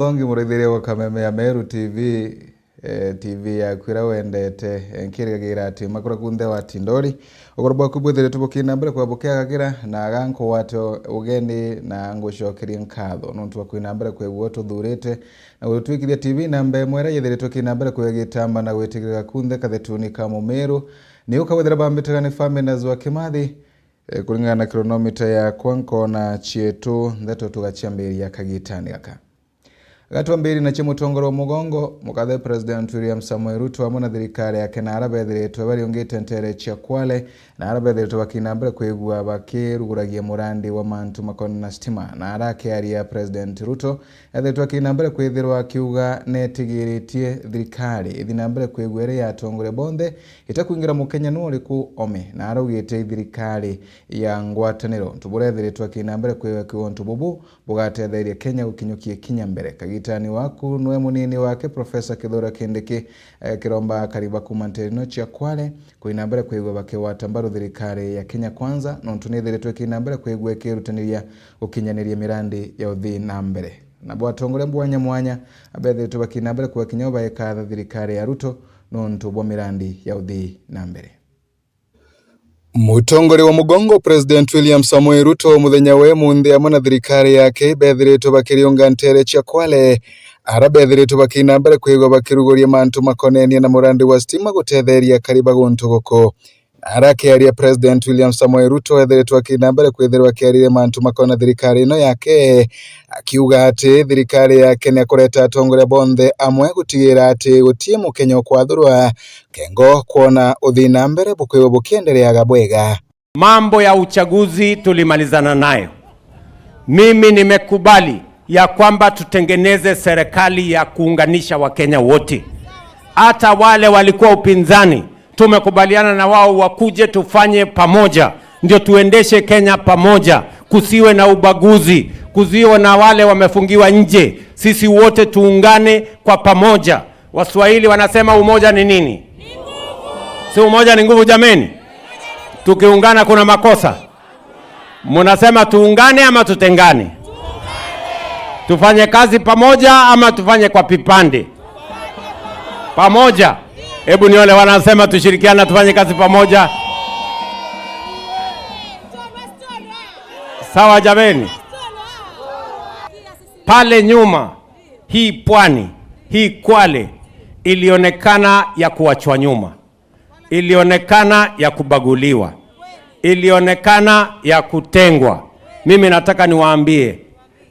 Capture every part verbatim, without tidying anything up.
Ongi muraithiria wa Kameme ya Meru T V, eh, T V yaku iria wendete, eh, nkirigagira ati makura kunthe wa Tindori, ugoro bwaku bwithiritwe bukina mbere kwa bukiagagira, na aga nkuwate ugeni na ngucokerie nkatho nontu bwa kwina mbere kwigua ututhurite na gutwikithia T V namba imwe iria yithiritwe kina mbere kwigitamba na gwitigirira kunthe kathetuni ka Mumiru. Ni ukawethira bambitaga ni Faminas wa Kimathi, eh, kuringana na kironomita yakwa nkona cietu ntheto tugaciambiria kagitani gaka. Gatwambiri nacio mutongoria wa mugongo, mukathe President William Samoei Ruto amwe na thirikari yake na ara bethiritwe bariungite ntere cia Kwale, na ara bethiritwe bakina mbere kwigua bakiruguragia murandi wa mantu makoni na stima. Na ara akiaria President Ruto, ethiritwe akina mbere kwithirwa akiuga netigiritie thirikari ithi na mbere kwigua iria ya atongoria bonthe itakwingira Mukenya nu uriku ome, na araugite i thirikari ya ngwataniro. Untu buria ethiritwe akina mbere kwigua kiuga untu bubu bugatetheria Kenya gukinyukia ikinya mbere. Kagitani waku nwe munini wake Professor Kithure Kindiki, eh, kiromba akari ba kuma ntere ino cia Kwale kwina mbere kwigua bakigwata mbaru thirikari ya Kenya Kwanza, nontu nithiritwe ikina mbere kwigua ikirutaniria gukinyaniria mirandi ya uthii na mbere. Nabo atongoria mwanya mwanya abethiritwe bakina mbere kwigua kinya baikatha thirikari ya Ruto nontu bwa mirandi ya uthii na mbere. Mutongoria wa mugongo President William Samoei Ruto muthenya wa imunthi amwe na thirikari yake bethiritwe bakiriunga ntere cia Kwale, ara bethiritwe bakina mbere kwigua bakiruguria mantu makonenie na murandi wa stima gutetheria akari ba guntu guku. Ara akiaria President William Samoei Ruto ethiritwe akina mbere kwithirwa akiariria mantu makona thirikari ino yake, akiuga ati thirikari yake ni akureta atongoria bonthe amwe gutigira ati gutie Mukenya ukwathurwa kengo kwona uthii na mbere bukwigua bukiendereaga bwega. Mambo ya uchaguzi tulimalizana nayo. Mimi nimekubali ya kwamba tutengeneze serikali ya kuunganisha Wakenya wote. Hata wale walikuwa upinzani, tumekubaliana na wao wakuje tufanye pamoja, ndio tuendeshe Kenya pamoja, kusiwe na ubaguzi, kusiwe na wale wamefungiwa nje. Sisi wote tuungane kwa pamoja. Waswahili wanasema umoja ni nini? Si umoja ni nguvu jameni? Tukiungana kuna makosa? Munasema tuungane ama tutengane? Tufanye kazi pamoja ama tufanye kwa vipande? Pamoja. Hebu nione wanasema tushirikiane, tufanye kazi pamoja. Sawa jameni? Pale nyuma, hii pwani, hii Kwale ilionekana ya kuachwa nyuma, ilionekana ya kubaguliwa, ilionekana ya kutengwa. Mimi nataka niwaambie,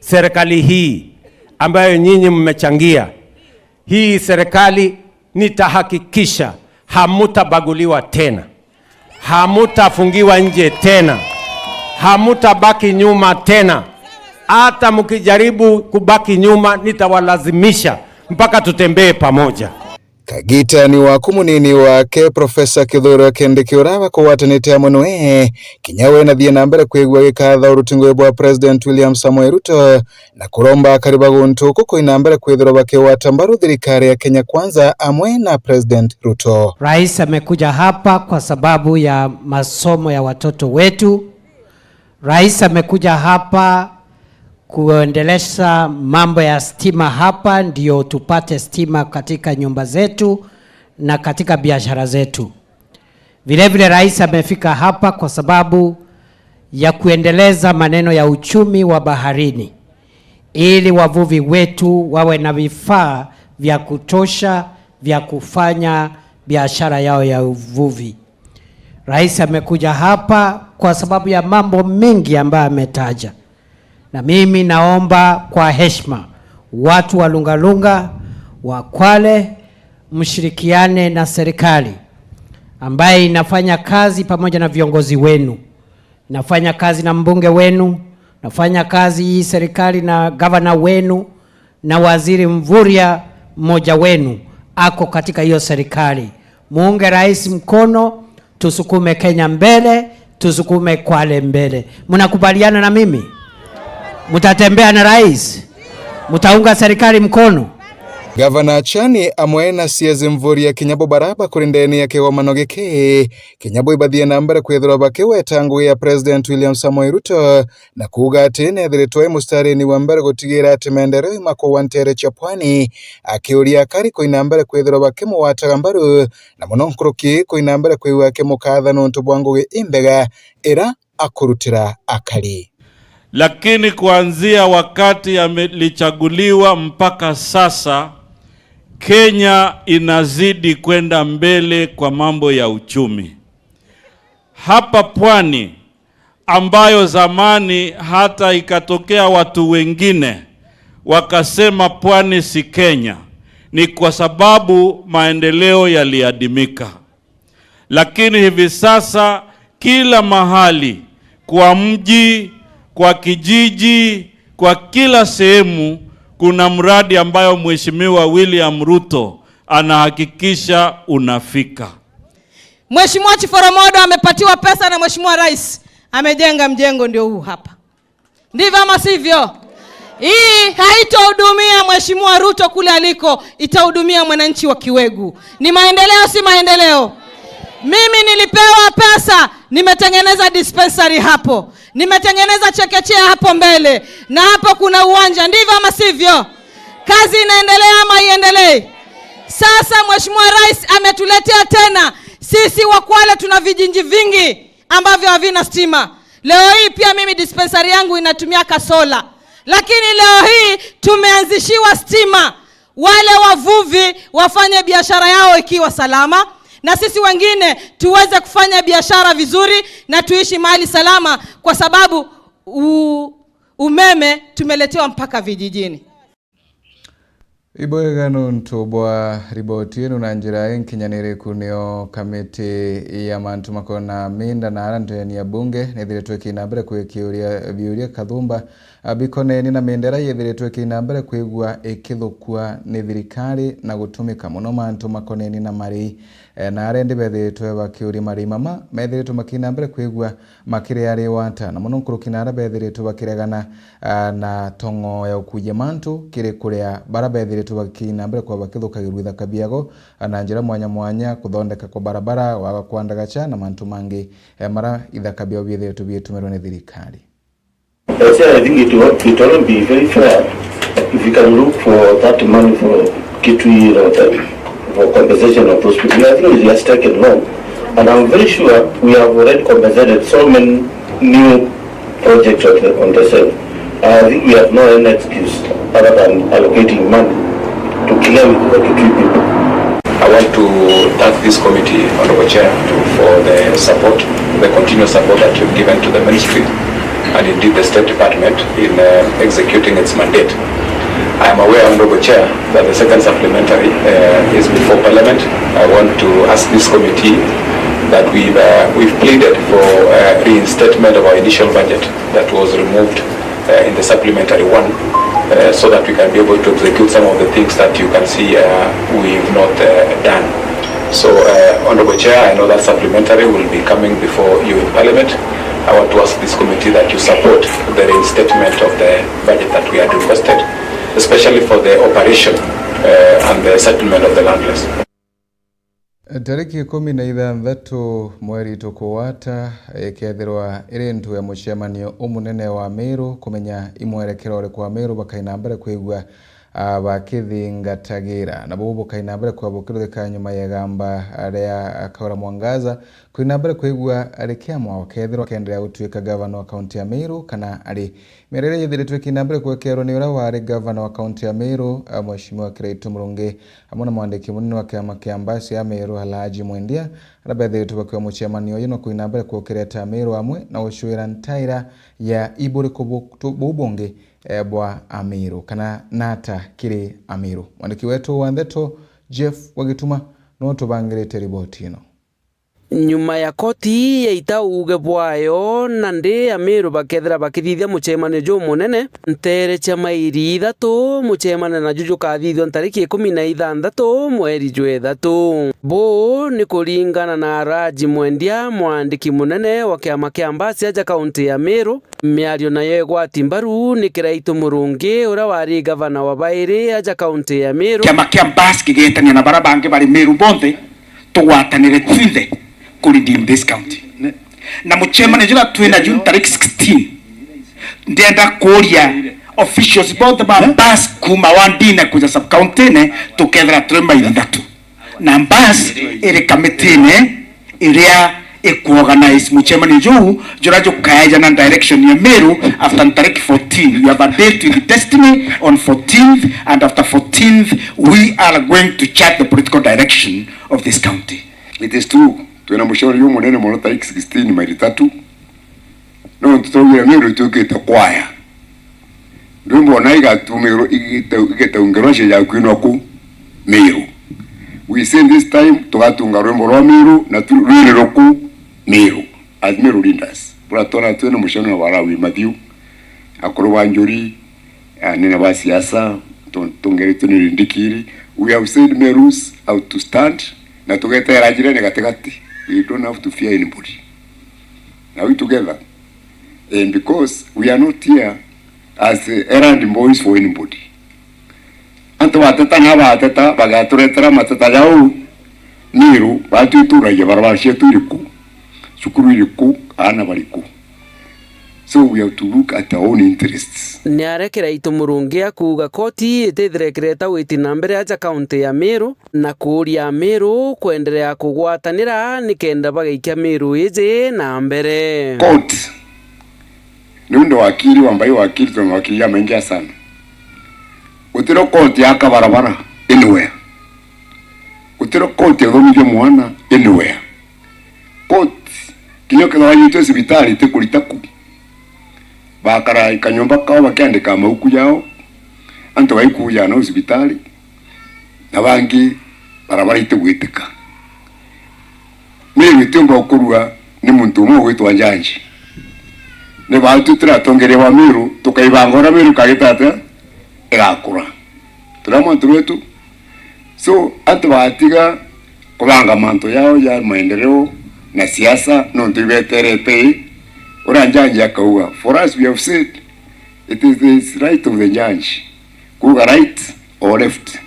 serikali hii ambayo nyinyi mmechangia, hii serikali nitahakikisha hamutabaguliwa tena, hamutafungiwa nje tena, hamutabaki nyuma tena. Hata mkijaribu kubaki nyuma, nitawalazimisha mpaka tutembee pamoja. Kagitani waku munini wake Professor Kithure Kindiki uria bakugwatanite amwe nwe, kinya we nathie na mbere kwigua gikatha uruti ngugi bwa President William Samoei Ruto, na kuromba akari ba guntu kuku kwina mbere kwithirwa bakigwata mbaru thirikari ya Kenya Kwanza amwe na President Ruto. Rais amekuja hapa kwa sababu ya masomo ya watoto wetu. Rais amekuja hapa kuendelesha mambo ya stima hapa, ndio tupate stima katika nyumba zetu na katika biashara zetu. Vile vile rais amefika hapa kwa sababu ya kuendeleza maneno ya uchumi wa baharini, ili wavuvi wetu wawe na vifaa vya kutosha vya kufanya biashara yao ya uvuvi. Rais amekuja hapa kwa sababu ya mambo mengi ambayo ametaja. Na mimi naomba kwa heshima, watu wa Lungalunga, wa Kwale, mshirikiane na serikali ambaye inafanya kazi pamoja na viongozi wenu, inafanya kazi na mbunge wenu, inafanya kazi hii serikali na gavana wenu, na Waziri Mvurya mmoja wenu ako katika hiyo serikali. Muunge rais mkono, tusukume Kenya mbele, tusukume Kwale mbele. Mnakubaliana na mimi? Mtatembea na rais? Mtaunga serikali mkono? Gavana Achani amwe na C S Mvurya kinya bo baraba kuri ndene ya kigomano giki, kinya bo ibathie na mbere kwithirwa bakigweta ngugi ya President William Samoei Ruto, na kuuga ati nethiritwe i mustarini wa mbere gutigira ati maendeleo imakugwa nteere cia pwani, akiuria akari kuina mbere kwithirwa bakimugwataga mbaru, na mono nkuruki kuina mbere kwigua akimukatha nontu bwa ngugi imbega ira akurutira akari. Lakini kuanzia wakati amelichaguliwa mpaka sasa, Kenya inazidi kwenda mbele kwa mambo ya uchumi. Hapa pwani, ambayo zamani hata ikatokea watu wengine wakasema pwani si Kenya, ni kwa sababu maendeleo yaliadimika. Lakini hivi sasa kila mahali, kwa mji, kwa kijiji, kwa kila sehemu, kuna mradi ambayo Mheshimiwa William Ruto anahakikisha unafika. Mheshimiwa Chief Oromodo amepatiwa pesa na Mheshimiwa Rais, amejenga mjengo ndio huu hapa. Ndivyo ama sivyo? Hii haitohudumia Mheshimiwa Ruto kule aliko, itahudumia mwananchi wa Kiwegu. Ni maendeleo, si maendeleo? Mimi nilipewa pesa, nimetengeneza dispensary hapo, nimetengeneza chekechea hapo mbele, na hapo kuna uwanja. Ndivyo ama sivyo? Kazi inaendelea ama haiendelei? Sasa Mheshimiwa Rais ametuletea tena, sisi wa Kwale tuna vijiji vingi ambavyo havina stima. Leo hii pia mimi dispensary yangu inatumia kasola, lakini leo hii tumeanzishiwa stima. Wale wavuvi wafanye biashara yao ikiwa salama, na sisi wengine tuweze kufanya biashara vizuri na tuishi mahali salama, kwa sababu u-, umeme tumeletewa mpaka vijijini. Ibwega nontu bwa riboti ino na njira inkinyaniriku, nio kamiti ya mantu makona minda na ara ndeni ya bunge nithiritwe ikina mbere kwikiuria biuria kathumba, a, bikoneni na mindera yithiritwe ikina mbere kwigua ikithukua ni thirikari na gutumika mono mantu makoneni na mari. E, na arendi bethiritwe bakiuria mari mama methiritwe makina mbere kwigua makiriariwa ata, na mono nkuruki na ara bethiritwe bakiregana, a, na tong'o ya ukuja mantu kiri kuria bara bethiritwe bakina mbere kwa bakithukagirwa ithaka biago, a, na njira mwanya mwanya, kuthondeka kwa barabara, waga kwa ndagacha na mantu mangi, e, mara ithaka biao biethiritwe biitumirwa ni thirikari. I say, I think it will, it will be very fair if you can look for that money for Kitui Road, for compensation of those people. I think it has taken long, and I'm very sure we have already compensated so many new projects on the, on the same. I think we have no any excuse other than allocating money to clear with the Kitui people. I want to thank this committee, Honorable Chair, to, for the support, the continuous support that you've given to the ministry and indeed the State Department in, uh, executing its mandate. I am aware, Honorable Chair, that the second supplementary, uh, is before Parliament. I want to ask this committee that we've, uh, we've pleaded for, uh, reinstatement of our initial budget that was removed, uh, in the supplementary one, uh, so that we can be able to execute some of the things that you can see, uh, we've not, uh, done. So, uh, Honorable Chair, I know that supplementary will be coming before you in Parliament. I want to ask this committee that you support the reinstatement of the budget that we had requested, especially for the operation, uh, and the settlement of the landless. Tariki ikumi na ithanthatu mweri tukuwata, ikethirwa iri ntu ya mucemanio umunene wa Meru, kumenya imwerekero uriku wa Meru bakaina mbere kwigua, a, bakithingatagira. Nabo bukaina mbere kwa bukiruthika nyuma ya igamba ria Kaura Mwangaza kuina mbere kwigua ari kiamwa ukethirwa akeenderea gutuika gavana wa kaunti ya Meru kana ari. Mierere yithiritwe ikiina mbere kwekerwa ni uria wari gavana wa kaunti ya Meru, a, Mheshimiwa Kiraitu Murungi, amwe na mwandiki munene wa kiama kia mbasi ya Meru, Alhaji Mwendia, aria bethiritwe bakiwa mucemanio uyu na kuina mbere kukireta Ameru amwe na gucuira ntaira ya iburiku bu-, tu-, buu bungi, eh, bwa Ameru, kana nata kiri Ameru. Mwandiki wetu wa ndeto, Jeff Wagituma, niwe utubangirite riboti ino. Nyuma ya koti yaita uuge bwayo, nandi Amiru bakethira bakithithia mucemanio jumunene nteere cia mairi ithatu, mucemanio naju jukathithua ntariki ikumi na ithanthatu mweri jwa ithatu. Buu ni kuringana na Raji Mwendia, mwandiki munene wa kiama kia Mbasi aja kaunti ya Miru. Miario nayo igwati mbaru ni Kiraitu Murungi, uria wari gavana wa bairi aja kaunti ya Miru. Kiama kia Mbasi kigetania na baria bangi bari Miru bonthe, tugwatanire twinthe ku redeem this county. Na mucemanio juria twina ju ntariki sixteen, ndienda kuuria officials bonthe ba Mbasi kuuma wandine kuja sub-county-ine, tukethira turi mairi ithatu. Na Mbasi iri kamitine iria ikuorganize mucemanio juu, juria jukaeja na direction ya Miru after ntariki fourteen. We have a date with Destiny on fourteenth, and after fourteenth, we are going to chart the political direction of this county. It is true, twina mucemanio jumunene mono tariki sixteen mairi ithatu. Nontu twaugire Miru ituikite kwaya. Ndwimbo ona igatumirwo, igite-, igitaungerwa cia ja kwinwa ku Miru. We say this time tugatunga rwimbo rwa Miru na tu-, rwiri ruku Miru. As Miru leaders, buria twona twina mucemanio wa Lawi Mathiu, akuru ba njuri, anene ba siasa, tu-, tungeretwe ni Rindikiri. We have said Merus how to stand, na tugetera njirene gatigati. We don't have to fear anybody. Are we together? Eh, because we are not here as, eh, errand boys for anybody. Antu bateta na bateta, bagaturetera mateta jau Miru, batwituragia barabara cietu iriku, cukuru iriku, aana bariku. So we have to look at our own interests. Ni aria Kiraitu Murungi akuuga koti itithire kireta witi na mbere aja kaunti ya Miru, na kuuria Amiru kwenderea kugwatanira nikenda bagaikia Miru iji na mbere. Court, niundu wakiri wa mbai wakiri, tuna mawakiri jamaingi sana. Gutiro court yaka barabara anywhere. Gutiro court yathomithia mwana anywhere. Court, kinya ukethirwa wanyitwe cibitari, itikurita ku. Bakara kanyomba kao bakiandika mauku jao, antu baikuja nau cibitari, na bangi barabara itigwitika. Miru itiumba gukurua ni muntu umwe ugwitwa Njanji. Ni baatu turi atongeria ba Miru, tukaibanga uria Miru kagita atia igakura. Turi amwe antu betu. So, antu batiga kubanga mantu jao ja maendeleo na siasa, nontu ibeterete ii. Uria Njanji akauga, for us, we have said, it is the right of the Njanji kuuga right or left,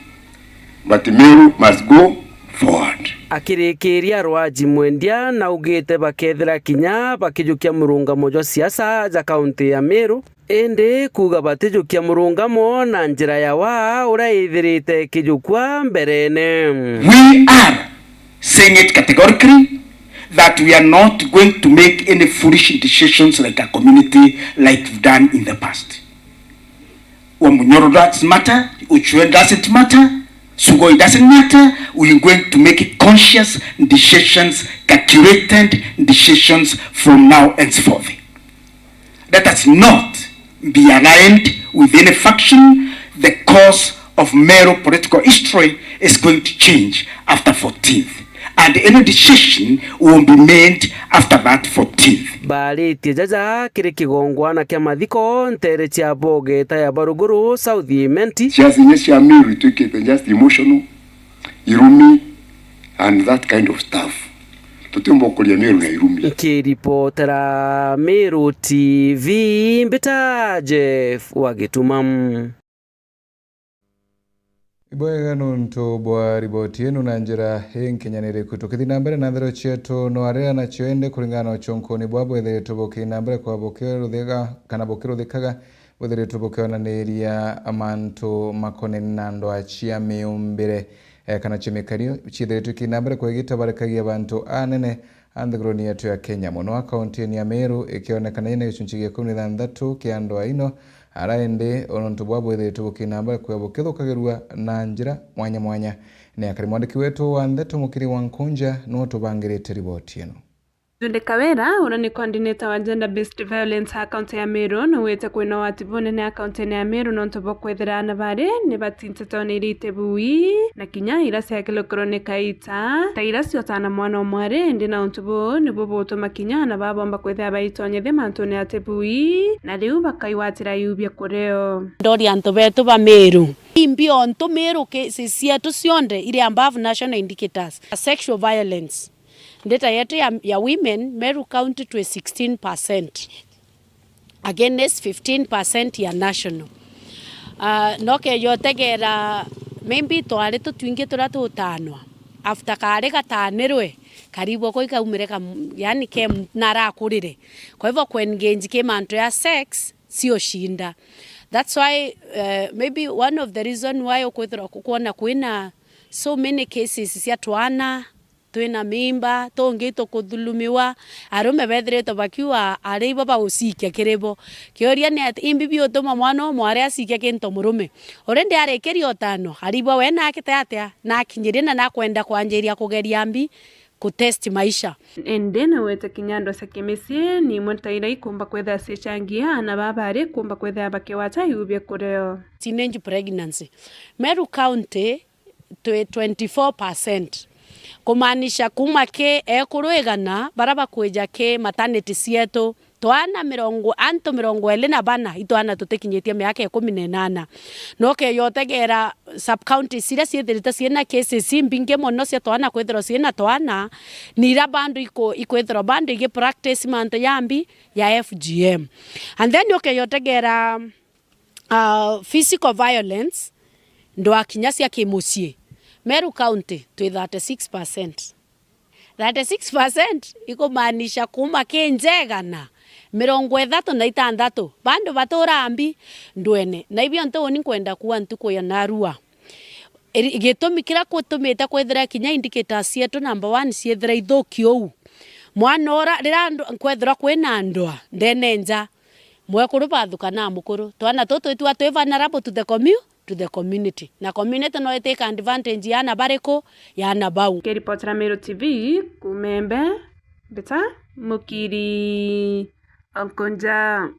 but Meru must go forward. Akirikiria, Rwaji Mwendia naugite bakethira kinya bakijukia murungamo jwa siasa ja kaunti ya Meru, indi kuuga batijukia murungamo na njira ya waa uria ithirite ikijukua mberene. We are saying it categorically that we are not going to make any foolish decisions like a community like we've done in the past. Wamunyoro doesn't matter, Uchwe doesn't matter, Sugoi doesn't matter. We are going to make conscious decisions, calculated decisions from now henceforth. Let us not be aligned with any faction. The course of Meru political history is going to change after fourteenth, and any decision will be made after that fourteenth. Baaritie jaja kiri kigongwana kia mathiko nteere cia Bogeta ya Baruguru, South Imenti. Siasa inya cia Meru itwikite just emotional, irumi, and that kind of stuff. Tutiumba gukuria Meru na irumi. Nkiripotera Meru T V, mbita Jeff wa Gituma. Ibwega nontu bwa riboti ino na njira inkinyaniriku. Tukithi na mbere na nthero cietu, no arira nacio indi kuringana na ucunkuni bwa bwithiritwe buki na mbere kwa bukiruthiga kana bukiruthikaga, bwithiritwe bukionaniria mantu makonene na ndwaa cia miumbire, eh, kana cia mikario, ciithiritwe ki na mbere kwigitabarikagia bantu anene a nthiguruni yetu ya Kenya, mono a kaunti ya Meru, ikionekana ina gicunci gia ikumi na ithanthatu kia ndwaa ino, ara indi o nontu bwa bwithiritwe buki na mbere kwia bukithukagirua na njira mwanya mwanya. Ni akari mwandiki wetu wa ndeto Mukiri wa Nkunja niwe utubangirite riboti ino. Jude Kawira, uria ni coordinator wa gender based violence a kaunti ya Meru, naugite kwina ugwati bunene a kaunti ya Meru nontu bwa kwithira aana bari ni batintetone iria itibui na kinya iria ciakirwe kuronika ita ta iria ciotana mwana o mwari, indi na untu buu nibu butuma kinya aana baa bomba kwithira baitonyethia mantune atibui na riu bakaigwatira iu bia kurio. Ndori antu betu ba Meru. Imbi ontu Meru cases cietu cionthe iri above national indicators. Sexual violence. Data yetu ya, ya women, Meru County twi sixteen percent against fifteen percent ya national. Uh, nokeja utegera maybe twari tutwingi turia tutanwa. After kari gatanirwe, karibwa koi kaumire kam-, yani ke m-, narakurire. Kwa hivyo kuengage ki mantu ya sex, sio shinda. That's why, uh, maybe one of the reason why ukwithirwa ku-, kwona kwina so many cases cia twana, twina mimba, tungi tukuthulumiwa, arume bethiritwe bakiuga ari ibo bagucikia kiri bo. Kiuria ni ati, imbi biutuma mwana umwe ari acikia kintu murume? Already arikiria utano, ari ibo we nakite atia? Nakinyirie na nakwenda kwanjiria kugeria mbi, ku test maisha. Indi naugite kinya ndoa cia kimicii ni imwe ta iria ikumba kwithira cichangia aana baa bari kumba kwithira bakigwata iu bia kurio. Teenage pregnancy. Meru County twi twenty-four percent. Kumaanisha kuma ki ekuru igana baria bakwija ki maternity cietu, twana mirongo, antu mirongo iri na bana itwana tutikinyitie miaka ikumi na inana. Nokeja utegera sub counties iria ciithirite ciina cases imbingi mono cia twana kwithirwa ciina twana, ni iria bado iku-, ikwithirwa bado igi practice mantu jambi ya F G M. And then ukeja utegera, uh, physical violence, ndwaa kinya cia kimucii. Meru County twi thirty-six percent. Thirty-six percent ikumaanisha kuma ki nja igana, mirongo ithatu na itantatu bado baturaa mbi ndwene. Na ibio ntu uni nkwenda kuuga ntuku ya narua. Iri-, gitumi kiria gutumite kwithira kinya indicators cietu number one ciithira ithuki uu. Mwana ura, riria andu, kwethirwa kwina ndwaa ndene nja, mwekuru bathuka na mukuru. Twana tutu twitwa twi vulnerable to the commu-, to the community. Na community no itake advantage ya aana bariku? Ya aana bau. Nkiripotera Meru T V, kuuma Embe, Mbita Mukiri Onkonja.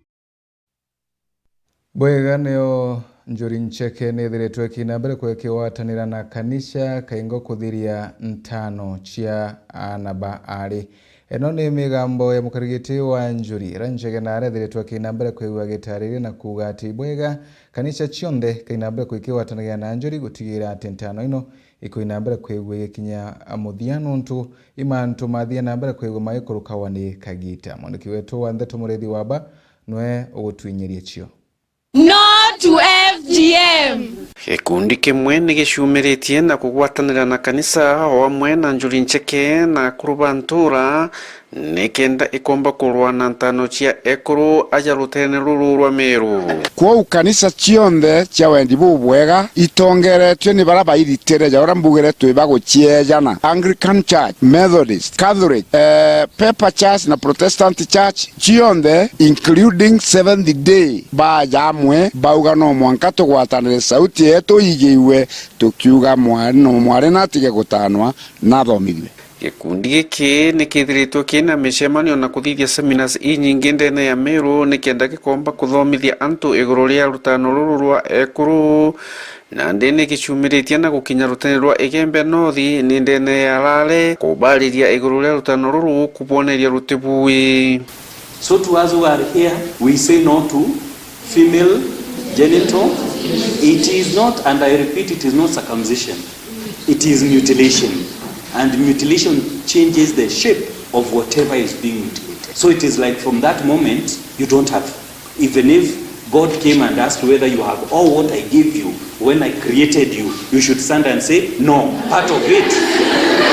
Bwega nio Njuri Ncheke niithiritwe ikiina mbere kwigwatanira na kanisa kaingo kuthiria ntano cia aana ba aari. Ino ni migambo ya mukarigiti wa Njuri, Ranjege na arethiritwe akiina mbere kwigua gitariria na kuuga ati bwega kanisa cionthe kaina mbere kwikigwatanagia na Njuri gutigira ati ntano ino ikuina mbere kwigua igikinya muthia, nontu imantu mathia na mbere kwigua magikurukawa ni kagita. Mwandiki wetu wa ndeto Murithi Waba nwe ugutwinyirie cio. No to F G M. Gikundi kimwe ni gicumiritie na kugwatanira na kanisa o amwe na Njuri Ncheke na akuru ba ntura nikenda ikomba kurwa na ntano cia ekuru aja ruteene ruru rwa Meru. Kwou kanisa cionthe cia wendi bubwega itongeretue ni baria bairitire ja uria mbugire twi ba guciejana, Anglican Church, Methodist, Catholic, eh, Paper Church na Protestant Church, cionthe, including Seventh Day, baja amwe, bauga no mwanka tugwatanire, sauti yetu igiiwe, tukiuga mwari no mwari natige gutanwa, nathomithue. Gikundi giki ni kithiritwe kina micemanio na kuthithia seminars inyingi ndene ya Meru, nikenda gikomba kuthomithia antu iguru ria rutano ruru rwa ekuru. Nandi ni gicumiritie na gukinya ruteene rwa Igembe North ni ndene ya Lale, kubariria iguru ria rutano ruru kuboneria rutibui. So to us who are here, we say no to female genital. It is not, and I repeat, it is not circumcision. It is mutilation. And mutilation changes the shape of whatever is being mutilated. So it is like from that moment, you don't have Even if God came and asked whether you have all what I gave you when I created you, you should stand and say, "No, part of it."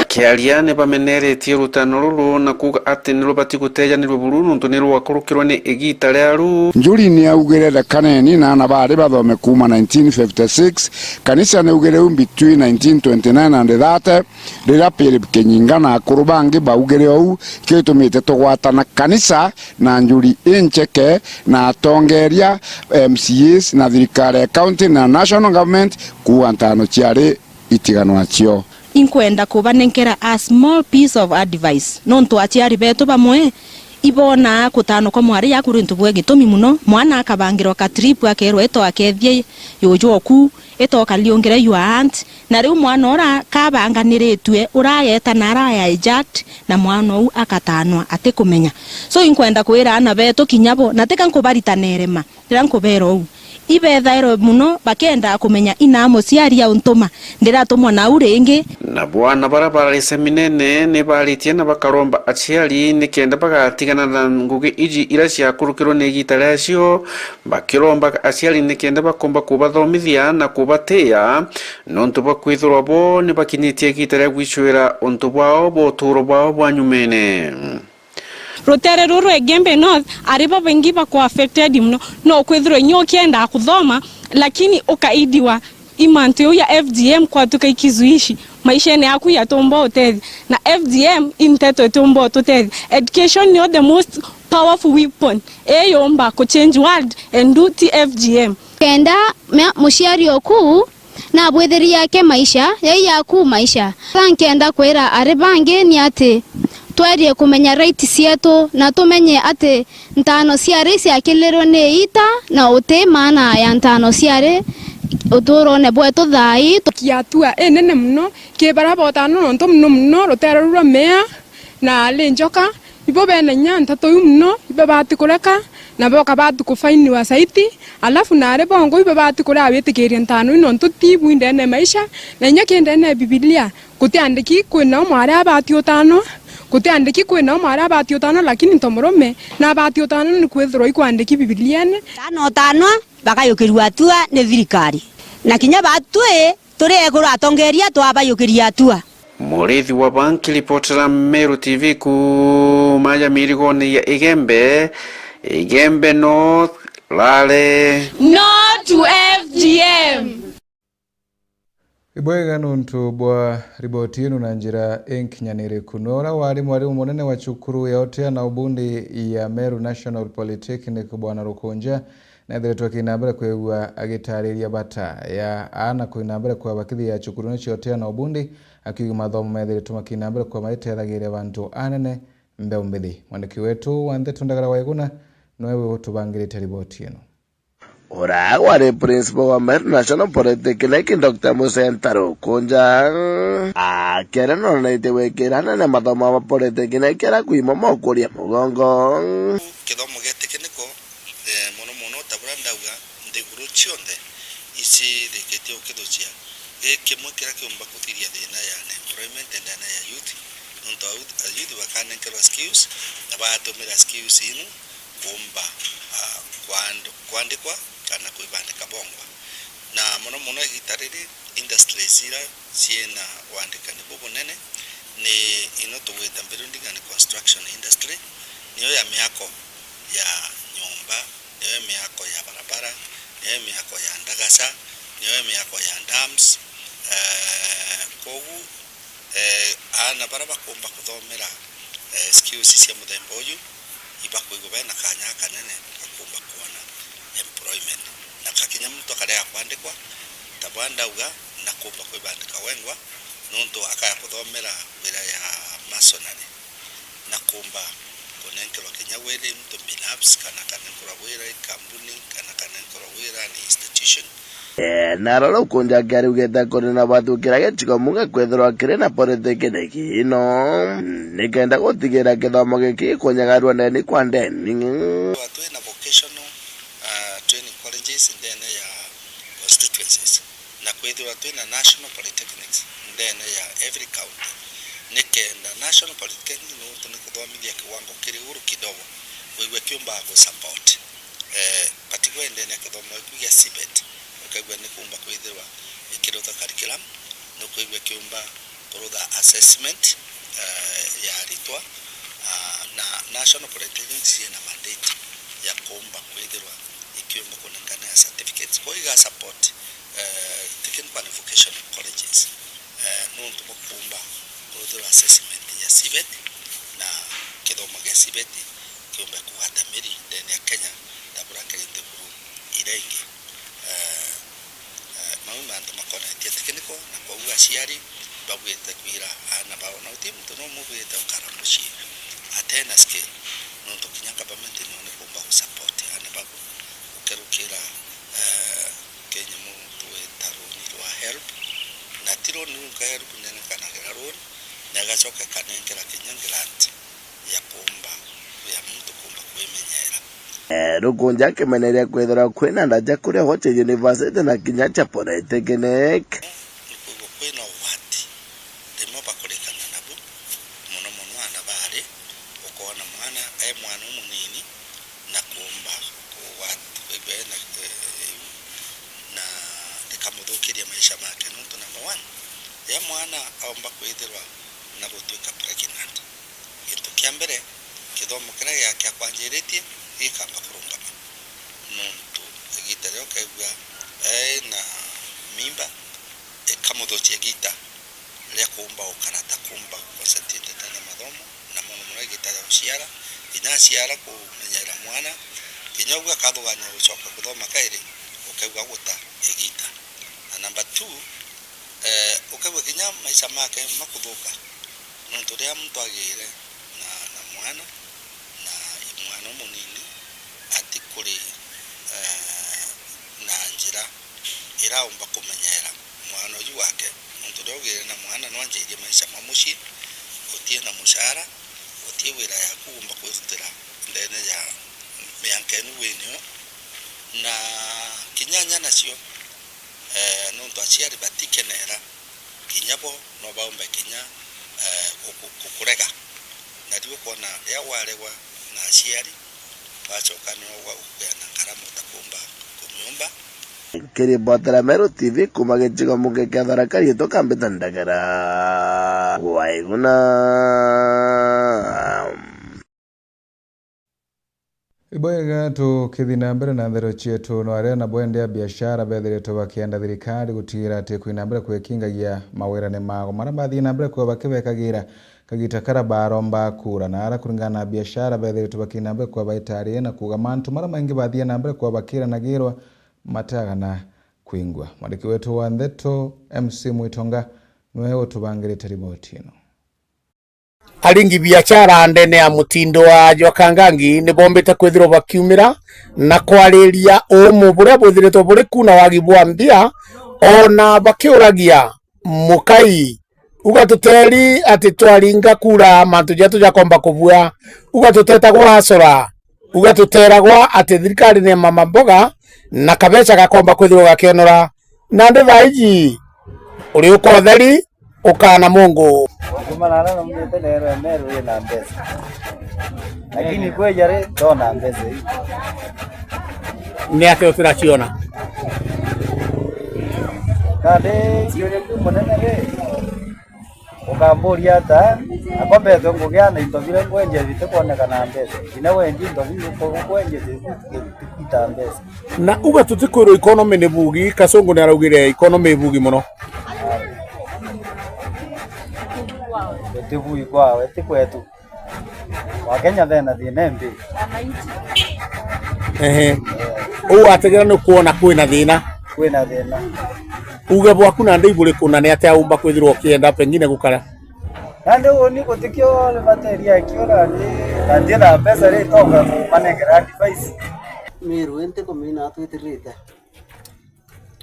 Kiaria ni bameneretie rutano ruru na kuuga ati ni rubati gutejanirua buru nontu ni rwakurukirwe ni igita riaru. Njuri ni augire, "Rekaneni na aana bari bathome kuuma nineteen fifty-six." Kanisa ni augire u between nineteen twenty-nine and thirty, riria Philip Kinyinga na akuru bangi baugire ou, kio gitumite tugwatana kanisa na Njuri Incheke na atongeria, M C As na thirikari ya county na national government kuuga ntano ciari itiganwa cio. Inkwenda kubanenkera a small piece of advice, nontu aciari betu bamwe ibonaa kutanwa kwa mwari yaku uri untu bwa gitumi muno. Mwana akabangirwa ka trip, akerwa, "Ito akethie yuju oku, ito ukaliungire your aunt," na riu mwana ura kabanganiritue urageta na araya hijacked, na mwana uu akatanwa atikumenya. So, inkwenda kwira aana betu kinya bo, na tika nkubarita na irema, riria nkubera uu, ibethairwe muno bakiendaa kumenya inaa muciari auntuma, ndiratumwa nau ringi. Na bwana bara barari seminene ni baritie na bakaromba aciari nikenda bagatigana na ngugi iji iria ciakurukirwe ni igita riacio, bakiromba aciari nikenda bakomba kubathomithia na kubatia, nontu bwa kwithirwa bo ni bakinyitie igita ria gwicwira untu bwao bwa uturo bwao bwa nyumene. Rutere ruru rwa Igembe North, ari babaingi bakwa affected muno. No kwithirwa inya ukienda kuthoma, lakini ukaidiwa i mantu iu ya F G M kwatuka ikizuishi maishene yaku yatumba utethia. Na F G M i nteto itumba ututethia. Education nio the most powerful weapon. Iyumba ku change world and do ti F G M. Kenda mea-, muciari oku nabwithirie ake maisha, yai yaku maisha. Tha nkenda kwira ari bangi ni ati twerie kumenya right cietu, na tumenye ati ntano ciari ciakilirwe ni iita, na uti maana ya ntano ciari uturone bwetu thaa ii. Ki hatua inene muno ki bara botano, nontu muno muno rutere ruru rwa mea na ari njoka, ibo bena inya nteto iu muno, ibo bati kureka, na boka bati kufainiwa saiti, alafu nari bongo ibo bati kuria gwitikiria ntano iu, nontu ti ibu indene ya maisha, na inya ki indene ya Bibilia, gutiandiki kwina umwe aria abati utanwa, gutiandiki kwina umwe aria abati utanwa, lakini nto murume nabati utanwa ni kwithirwa ikwandiki Bibiliene. Tano utanwa bakayukirua hatua ni thirikari, na kinya batwi turi ekuru atongeria twabayukiria hatua. Murithi wa Banki, ripotera Meru T V kuuma ya mirigone ya Igembe, Igembe North, Lare. No to F G M. Ibwega nontu bwa riboti ino na njira inkinyaniriku. Nwe uria wari mwarimu munene wa cukuru ya Otea na Ubundi ya Meru National Polytechnic, Bwana Rukunja, neethiritwe akiina mbere kwigua agitaariria bata ya aana kuina mbere kwabakithia cukurune cia Otea na Ubundi, akiuga mathomo meethiritwe makiina mbere kwa maiteethagiria bantu anene mbeu mbithi. Mwandiki wetu wa ndeto Ndagara Waiguna niwe utubangirite riboti ino. Uria wari principal wa Meru National Polytechnic, Doctor Musenta Rukunja, akiaria nonetie gwikira anene mathomo ma polytechnic aria kwimo mokuria mugongo. Kithomo gia technical, eh, mono mono ta buria ndauga, nthiguru cionthe icirikitie gukithucia, gi kimwe kiria kiumba kuthiria thina ya unemployment ndene ya youth, nontu a youth, a youth bakanenkerwa skills na batumira skills inu kuumba, ah, kwand-, kwandikwa kana kwibandika bongwa. Na mono mono igita riri, industries iria ciina wandikani bubunene ni ino tugwita building and construction industry, niyo ya miako ya nyomba, niyo ya miako ya barabara, niyo ya miako ya ndagaca, niyo ya miako ya dams. Eh, kogu, eh, aana baria bakumba kuthomera, eh, skills cia muthemba uyu, ibakwigua bena kanya gakanene ga kumba kwona employment. Na kakinya muntu akarega kwandikwa, ta bwa ndauga, na kumba kwibandika wengwa, nontu akaya kuthomera wira ya masonary, na kumba kunenkerwa kinya wira i muntu binafsi, kana akanenkerwa wira i kambuni, kana akanenkerwa wira ni institution. Eh, na arora ukunja akiariugite kuri na bathukira gicigo munga kwithirwa kiri na polytechnic ino, nikenda gutigira kithomo giki gikunyagarua ndeni kwa ndeni. Twi na vocational, ah, training colleges ndene ya constituencies, na kwithirwa twi na national polytechnics ndene ya every county, nikenda national polytechnic nontu ni kuthomithia kiwango kiri iguru kidogo, kwigua kiumbaga gu support. Eh, particularly ndene ya kithomo giku gia CBET, ukaigua ni kuumba kwithirwa ikirutha curriculum, ni ukaigua kiumba kurutha assessment, eh, ya aritwa, ah, na National Polytechnics ina mandate ya kuumba kwithirwa ikiumba kunenkanira certificates. Kwa iga support, eh, technical and vocational colleges, eh, nontu bwa kuumba kuruthirwa assessment ya CBET na kithomo gia CBET kiumbe kugwata miri ndene ya Kenya ta buria kiri nthiguru iria ingi. Eh, eh, mau mantu makonetie technical, na koguo aciari, Babwite kwira aana bao, na uti muntu no mubwite ukara mucii atena skill, nontu kinya government no ni kumba gu support aana bau gukerukira, eh, kinyamu twita runi rwa help, na ti runi runka help nene kana gira runi, na igacoka ikanengera kinya grant ya kumba, ya muntu kumba kwimenyera. Eh, rukunja akimeneria kwithirwa kwina ndaja kuria ho cha university na kinya cha polytechnic. Ni kwigua kwina ugwati rimwe bakurikana nabu, mono mono aana bari, ukoona mwana e mwana umunini na kumba ugwati, kwigua ena, eh, na ikamuthukiria maisha make, nontu number one, ya mwana aumba kwithirwa na gutwika pregnant. Gintu kia mbere, kithomo kiria gia-, kiakwanjiritie gikamba kurungama, nontu igiita riria ukaigua ena mimba, ikamuthukia igiita ria kuumba gukara, ta kuumba guconcentrate na mathomo, na mono mono igiita ria guciara, kinya aciara kumenyera mwana, kinya uguo akathugania gucoka kuthoma kairi, ukaigua guta igiita. Na number two, eh, ukaigua kinya maisha make makuthuka, nontu riria muntu agiire na, na mwana, na mwana umunini, ati kuri, eh, na njira iraumba kumenyera mwana uju wake, nontu riria ugiire na mwana, nwanjirie maisha ma mucii, utie na mucara, utie wira yaku uumba kwirutira ndene ya mianka inu winio, na kinya inya nacio, eh, nontu aciari batikenera, kinya bo no baumbe kinya, eh, guku-, gukurega. Na riu ukoona riria waregwa na aciari, wacoka nio gwa gukuya na nkaramu utakumba kumiumba. Nkiribotera Meru T V kuuma gicigo muke kia Tharaka Nithi, kambita Ndagara Waiguna. Ibwega, tukithi na mbere na nthero cietu, no aria nabo ende a biashara bethiritwe bakienda thirikari gutigira ati kwina mbere kwikingagia mawirane mao, maria bathii na mbere kwithirwa bakibekagira kagita karia baromba kura, na aria kuringana na biashara bethiritwe bakina mbere kwithirwa baitaria na kuuga mantu maria maingi bathii na mbere kwithirwa bakiranagirwa matagana kwingwa. Mwandiki wetu wa ndeto M C Mwitonga niwe utubangirite riboti ino. Aringi biashara ndene ya mutindo wa Jwakangangi ni bombite kwithirwa bakiumira na kwariria uumu buria bwithiritwe buri ku na wagi bwa mbia, ona bakiuragia mukai. Uga tuteri ati twaringa kura mantu jetu jakomba kubua. Uga tutetagwa asora. Uga tuteragwa ati thirikari ni mama mboga na kabeca gakomba kwithirwa gakionora. Nandi thaa iji uri uka utheri, ukaana mungu. Kuma na aria naumite neerwe Meru ina mbeca. Lakini kweja ri, ndona mbeca ii. Ni atia utiraciona? Nandi kioria kiu munene ri, ukamburia ata, akwa mbetwe ngugia na into biria ngwendia bitikwonekana mbeca. Kinya wendia into biu uku-, ukwendia ti-, ti-, tikuita mbeca. Na uga tutikwirwa economy ni bugi, Kasungu ni araugire economy ibugi muno. Ti bugi kwawe, ti kwetu. Wakenya bena thina imbi. Ehe. Uu wategera ni kwona kwina thina. Kwina thina. Uge bwaku nandi iburiku na ni atia umba kwithirwa ukienda pengine gukara? Nandi uni gutikio ni materia kio nandi, nandi na mbeca ri tonga kumanengera advice. Miru inti kumina twitirite.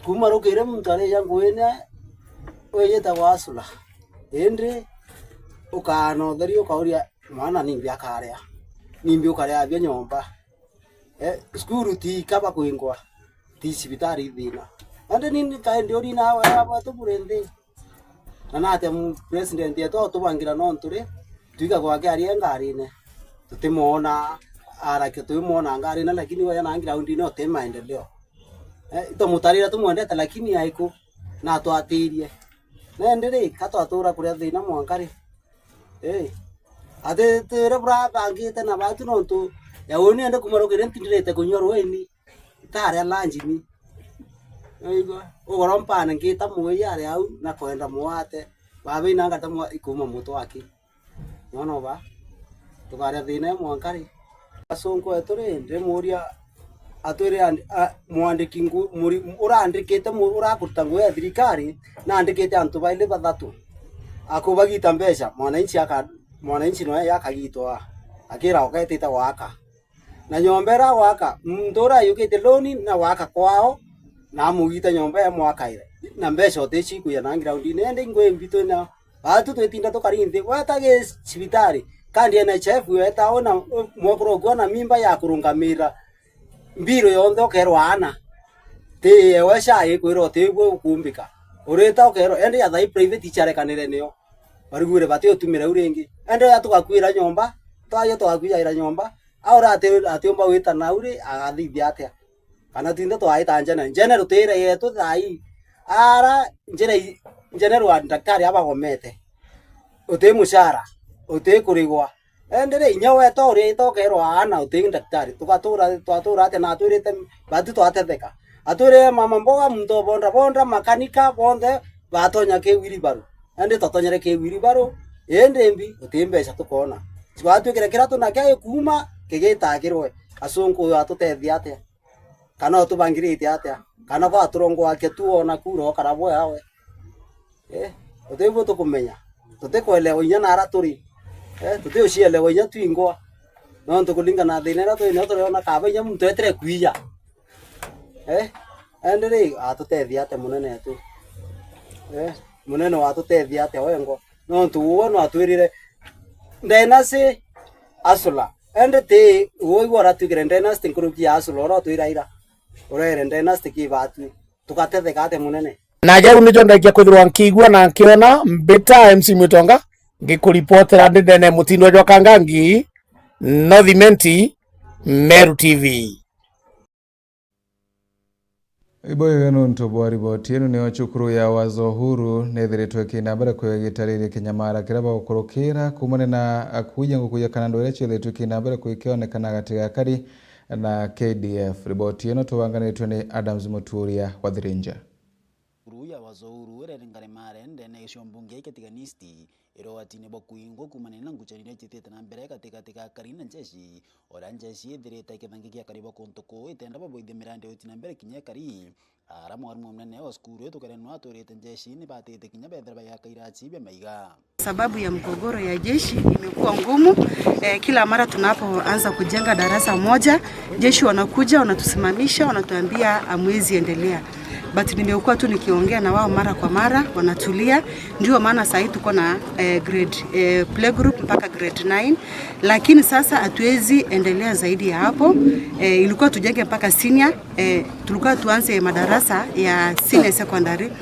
Kuma rukiri muntu arija nguine, wijite gwacura. Indi ukaana utheri ukauria, mwana nimbi akaria? Nimbi ukaria abia nyomba? Eh, cukuru ti kaba kwingwa, ti cibitari ithina. Indi nini kaindi uri nawe abwetu buri nthi. Na natia mu-, president yetu atubangira nontu ri, twiga gwake ari e ngarine. Tutimwona, arakia twimwona ngarine, lakini weya na groundine uti maendeleo. Eh, itumutarira tumwendete, lakini aiku, na atwatirie. Na indi ri, ka twatura kuria thina mwanka ri? Eh, ati twire burabangite na batu nontu ya uni ende kuma rukiri ntindirite kunywa rwini, itaria lunch ni. Waigua? Ugoro mpane ngita muyi ari au na kwenda mwate. Babe inanga ta mwa ikuma mutu aki. Mwana uba. Tukaria thina ya mwanka ri. Asonko etu ri, ndimuria atwire andi-, a, mwandiki ngu-, muri-, urandikite mu-, urakuruta ngugi ya thirikari, nandikite antu baili bathatu. Akubagita mbeca, mwananchi aka-, mwananchi noe akagitwa, akira oketite gwaka. Na nyomba iria gwaka, muntu uria ayukite loan na gwaka kwao, na amugita nyomba ya mwakaire. Na mbeca utici kuya na ground-ini, ende ingwe mbitu na batu twitinda tukari nthi, weta gi cibitari, kandi N H I F weta ona mwekuru ukua na mimba ya kurungamira mbiru yonthe ukerwa ana. Ti ewe sha ikwira uti bwe ukumbika. Urita ukerwa, ende ya thai private icharekanire nio. Barigure bati utumire u ringi. Ende ya tugakuira nyomba, twayo tugakuyaira nyomba. Aura ati, atiumba gwita nau ri, agathithia atia? Kana twinthe twaita njene, njene rutire yetu thai. Ara njene i-, njene rwa ndaktari abagomete. Uti mushara, uti kurigwa. Ende ri, inya weta uriita ukerwa ana uti ndaktari. Tugatura, twatura atia na atwirite batu twatetheka. Atwirire mama mboga, muntu obonda bonda, makanika, bonthe batonya ki wheelbarrow. Ende twatonyere ki wheelbarrow, indi mbi, uti mbeca tukona. Twatwikire kiria tunakio gikuuma, kigitagirwe. Asunku uyu atutethia atia? Kana utubangirite atia? Kana gwaturongwakia tu ona kura ukara bwe awe? Eh, uti bwe tukumenya. Tutikwelewa inya nara turi. Eh, tutiucielewa inya twingwa. Nontu kuringana na thina iria turi nayo turiona kaba inya muntu etire kwija. Eh, ende ri, atutethia atia munene wetu? Eh, munene watutethia atia wengwa? Nontu uwe no atwirire, "Ndenasi asula." Ende ti uwe iwe uratwikire ndenasi nkuruki ya asula uria utwira ira. Urere ndenasi ki batwi. Tugatetheka atia munene? Na jau nijo ndakia kwithirwa nkiigua na nkiona mbita M C Mwitonga, ngikuripotera ndi ndene mutindwa jwa Kangangi, North Imenti, Meru T V. Ibo iwe nuntu bwa riboti ino, niyo cukuru ya Wazo Uhuru nethiritwe ikina mbere kwigitariria kinyamara kiria bagukurukira kumania na akuuja nguku ja kana ndwire ciethiritwe ikina mbere kwikionekana gati ga akari na K D F. Riboti ino tubanganitwe ni Adams Muturia wa Thirinja. Cukuru ya Wazo Uhuru iria iri Ngaremare ndene ya gicigo mbunge kia Tigania East, irogwatine bwa kuingwa kumania na ngucanio iria icitite na mbere gatigati ga akari na njeshi, uria njeshi ithirite ikithangikia akari ba kuntu kuu itenda baboithia mirandi ya uti na mbere kinya ikari. Ara mwarimu munene wa cukuru itukerenwa atwirite njeshi ni batite kinya bethira bayaka iraci bia maiga. Sababu ya mgogoro ya jeshi imekuwa ngumu. Eh, kila mara tunapoanza kujenga darasa moja, jeshi wanakuja, wanatusimamisha, wanatuambia, "Hamwezi endelea." But nimekuwa tu nikiongea na wao mara kwa mara, wanatulia. Ndio maana saa hii tuko na, eh, grade, eh, playgroup mpaka grade nine. Lakini sasa hatuwezi endelea zaidi ya hapo. Eh, ilikuwa tujenge mpaka senior. Eh, tulikuwa tuanze madarasa ya senior secondary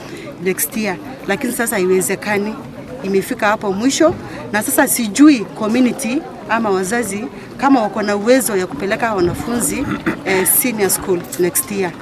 next year, lakini sasa haiwezekani, imefika hapo mwisho, na sasa sijui community ama wazazi kama wako na uwezo ya kupeleka wanafunzi, eh, senior school next year.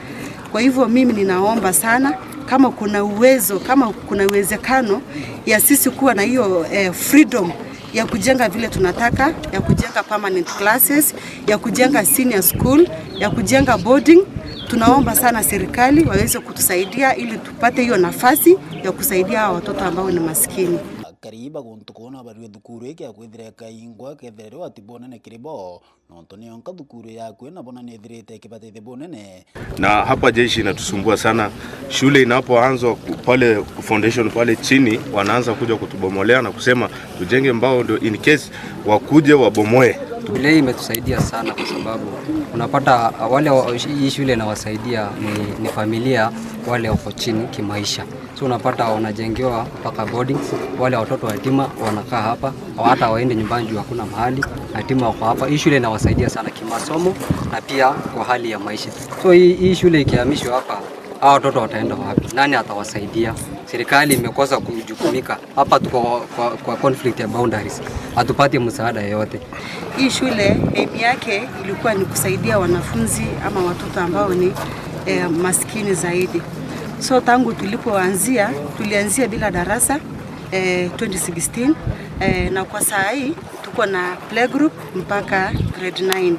Kwa hivyo mimi ninaomba sana, kama kuna uwezo, kama kuna uwezekano ya sisi kuwa na hiyo, eh, freedom ya kujenga vile tunataka, ya kujenga permanent classes, ya kujenga senior school, ya kujenga boarding. Tunaomba sana serikali waweze kutusaidia ili tupate hiyo nafasi ya kusaidia hawa watoto ambao ni maskini. Akari ba guntu kuu no barue thukuru iki ya kwithira ikaingwa kethira riu ati bonene kiri bo. Nontu ni yonka thukuru yakui na bona nithirite ikibatithia bunene. Na hapa jeshi inatusumbua sana. Shule inapoanzwa ku-, pale foundation pale chini, wanaanza kuja kutubomolea na kusema tujenge mbao ndio in case wakuje wabomoe. Vile hii imetusaidia sana kwa sababu unapata wale wa-, hii shule inawasaidia ni, ni familia wale wako chini kimaisha. So unapata wanajengewa mpaka boarding, wale watoto yatima wanakaa hapa, hata waende nyumbani juu hakuna mahali, yatima wako hapa. Hii shule inawasaidia sana kimasomo na pia kwa hali ya maisha. So hii, hii shule ikihamishwa hapa, hawa watoto wataenda wapi? Nani atawasaidia? Serikali imekosa kujukumika. Hapa tuko kwa, kwa conflict ya boundaries. Hatupati msaada yoyote. Hii shule aim yake ilikuwa ni kusaidia wanafunzi ama watoto ambao ni, eh, maskini zaidi. So tangu tulipoanzia, tulianzia bila darasa, eh, twenty sixteen, eh, na kwa saa hii tuko na playgroup mpaka grade nine.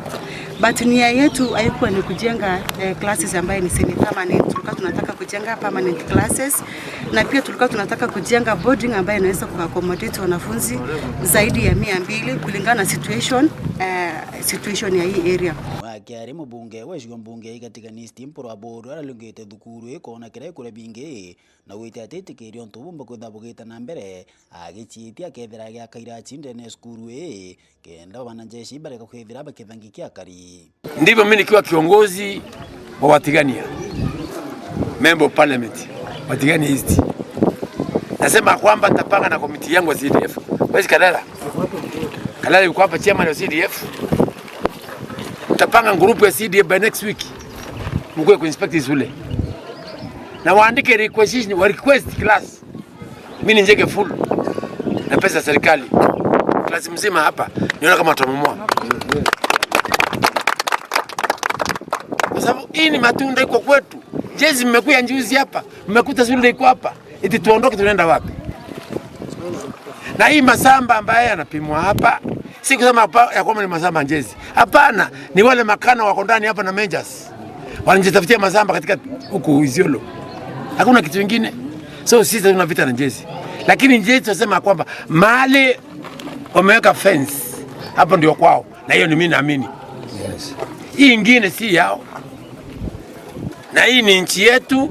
But nia yetu haikuwa ni kujenga, eh, classes ambaye ni semi permanent. Tulikuwa tunataka kujenga permanent classes, na pia tulikuwa tunataka kujenga boarding ambayo inaweza kuaccommodate wanafunzi zaidi ya mia mbili kulingana na situation, eh, situation ya hii area. Akiari mubunge wa icigo mbunge ya Igatigani East Mpuru Aburu aralungite thukuru ii kwona kiria ikuria bingi na gwita ati itikiria untu bumba kwithirwa bugita na mbere, agiciitia akethira agiaka iraci ndene ya cukuru ii kenda wanajeshi bareka kwithira bakithangikia akari. Ndivyo mimi nikiwa kiongozi wa Watigania, member of parliament, Watigania East, nasema kwamba tapanga na komiti yangu ya C D F. Where's Kalala? Kalala yuko hapa, chairman wa C D F. Tapanga group ya C D F by next week, mkuwe kuinspect shule na waandike requisition, wa request class. Mimi ni njege full na pesa ya serikali. Klasi mzima hapa, niona kama watamomoa. Kwa sababu hii ni matunda iko kwetu. Jezi mmekuja juzi hapa, mmekuta shule iko hapa. Iti tuondoke, tunaenda wapi? Na hii masamba ambaye yanapimwa hapa, si kusema hapa ya kwamba ni masamba njezi. Hapana, ni wale makana wako ndani hapa na majors. Wanajitafutia masamba katika huku Isiolo. Hakuna kitu kingine. So sisi tuna vita na njezi. Lakini njezi tunasema kwamba mahali wameweka fence, hapo ndio kwao. Na hiyo ni mimi naamini. Yes. Hii ingine si yao. Na hii ni nchi yetu.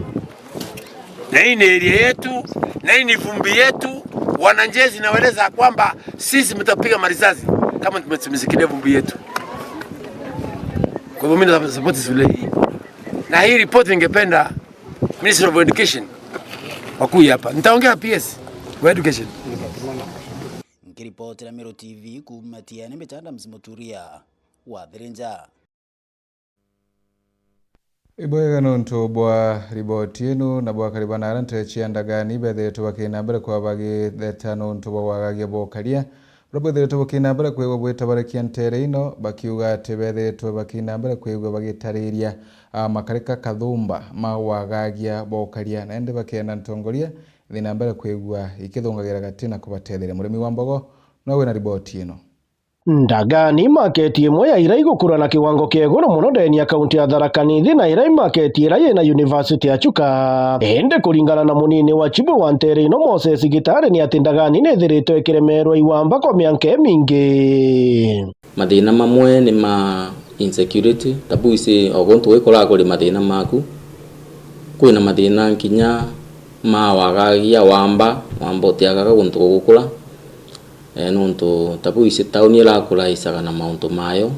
Na hii ni area yetu, na hii ni vumbi yetu. Wananjezi, nawaeleza kwamba sisi mtapiga marisasi kama tumesikilia vumbi yetu. Kwa hivyo mimi na support shule hii. Na hii report ningependa Ministry of Education wakuja hapa. Nitaongea na P S wa education. Nkiripotera Meru T V kuuma Tiene, mbita Adams Muturia wa Thirinja. Ibwega nontu bwa riboti ino, na bwakari bana ara ntere cia Ndagani bethiritwe bakina mbere kwa bagitheta nontu bwa wagagia bwa ukaria buria bwithiritwe bukina mbere kwigwa bwitabarekia ntere ino, bakiuga ati bethiritwe bakina mbere kwigwa bagitariria, a, makarika kathumba ma wagagia bwa ukaria, na indi bakenda ntongoria ithina mbere kwigwa ikithungagira gati na kubatetheria. Murimi wa Mbogo nowe wina riboti ino. Ndagani, maketi imwe ya iria igukura na kiwango kia iguru mono ndeni ya kaunti ya Tharaka Nithi, na iria i maketi iria yina University ya Chuka. Indi kuringana na munini wa chibu wa ntere ino, Moses Gitari, ni ati Ndagani ni ithiritwe ikiremerwa iwamba kwa mianka imingi. Mathina mamwe ni ma insecurity, ta bwisi o guntu gwikoraa kuri mathina maku, kwina mathina nkinya ma wagagia wamba, wamba utiagaga guntu gugukura. Eh, nontu ta bwisi tauni irakura isaga na mauntu mayo.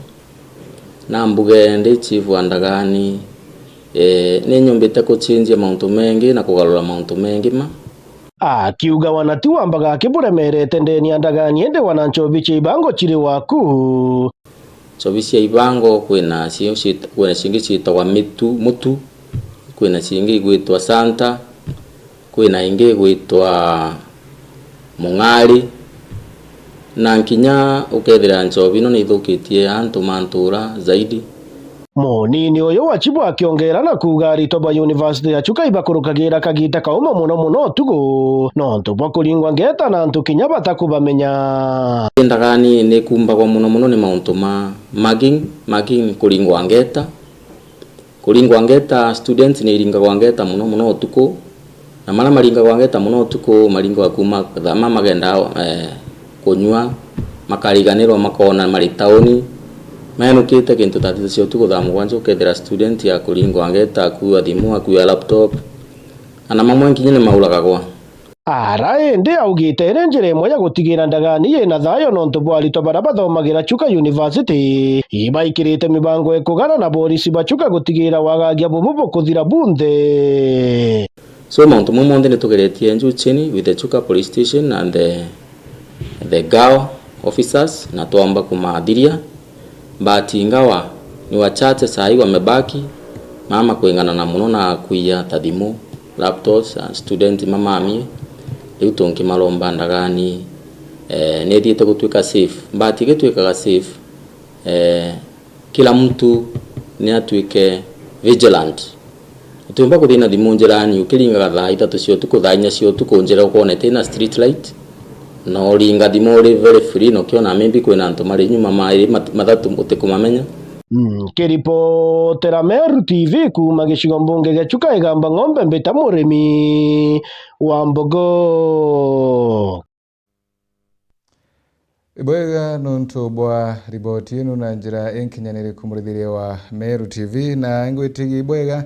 Na mbuge ndi chief wa Ndagani, eh, ni nyumbite kuchinjia mauntu mengi na kugarura mauntu mengi ma. Akiuga wana ti wambaga akiburemerete ndeni ya Ndagani, indi wana nchobi cia ibango chiri waku. Nchobi cia ibango kwina cio ciit-, kwina cingi ciitagwa mitu, mutu, kwina cingi igwitwa santa, kwina ingi igwitwa mung'ari, na nkinya ukethira nchobi ino ni ithukitie antu ma ntura zaidi. Munini uyu wa chibu akiongera na kuuga aritwa ba University ya Chuka ibakurukagira kagita kauma mono mono utuku, nontu bwa kuringwa ngeta na antu kinya batakubamenya. Ndagani ni kumbagwa mono mono ni mauntu ma mugging, mugging ni kuringwa ngeta. Kuringwa ngeta, students ni iringagwa ngeta mono mono utuku, na maria maringagwa ngeta mono utuku maringagwa kuma thaa ma magenda, eh, kunyua, makariganirwa makona mari tauni, menukite kintu thaa thita cia utuku, thaa mugwanja ukethira student akuringwa ngeta, akua thimu, akua laptop, ana mamwe nkinya ni mauragagwa. Ara indi augite iri njira imwe ya gutigira Ndagani yina thayo nontu bwa aritwa baria bathomagira Chuka University ibaikirite mibango ikugana na borisi ba Chuka gutigira wagagia bubu bukuthira bunthe. So mauntu mau monthe nitugeretie juu chini with the Chuka Police Station and the, the gao officers, na twamba kumathiria. But ingawa ni wachache saa hii wamebaki, maria makwing'anana mono na kuiya ta thimu, laptops, a student mamamie, riu tunkimaromba Ndagani, eh, ni ithiite gutwika safe. But igitwikaga safe, eh, kila mtu ni atwike vigilant. Utiumba kuthina thimu njirani ukiringaga thaa ithatu cia utuku, thaa inya cia utuku njira ukonete ina street light, na uringa thimu uri very free, na ukiona maybe kwina antu mari nyuma mairi mat-, mathatu utikumamenya. Mm, kiripotera Meru T V kuuma gicigo mbunge gia Chuka Igamba Ng'ombe, mbita Murimi wa Mbogo. Ibwega nontu bwa riboti ino na njira inkinyaniriku, murithiria wa Meru T V, na ingwitigia ibwega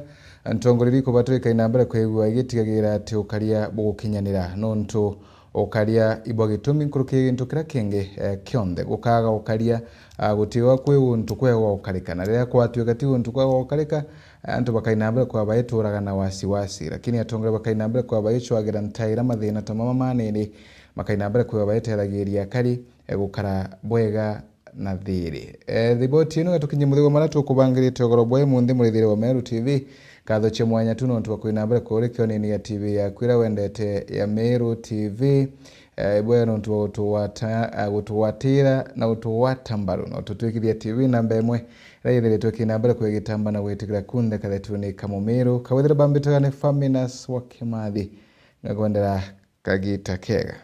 ntongoria iriku batwika ina mbere kwigua igitigagira ati ukaria bugukinyanira, nontu ukaria ibwa gitumi nkuruki ya gintu kiria kingi, eh, kionthe. Gukaga ukaria, ah, gutigwa kwi untu kwega gwa gukarika, na riria kwatuika ti untu kwega gwa gukarika, antu bakaina mbere kwigua baituraga na wasiwasi, lakini atongoria bakaina mbere kwigua baicwagira ntaira mathina ta mama manini, makaina mbere kwigua baitethagiriria akari, eh, gukara bwega na thiri. Eh, riboti ino gatukinyia muthigo maria tukubangirite ugoro bwa imunthi, murithiria wa Meru T V. Nkatho cia mwanya tu nontu bwa kwina mbere kwigua uri kionini gia T V yaku iria wendete ya Meru T V. Eh, ibwega nontu bwa gutugwata-, eh, gutugwatira na gutugwata mbaru, na ututwikithia T V namba imwe iria yithiritwe ikina mbere kwigitamba na gwitigira kunthe kathetuni ka Mumiru. Kawithira bambitaga ni Faminas wa Kimathi. Ngakwendera kagita kega.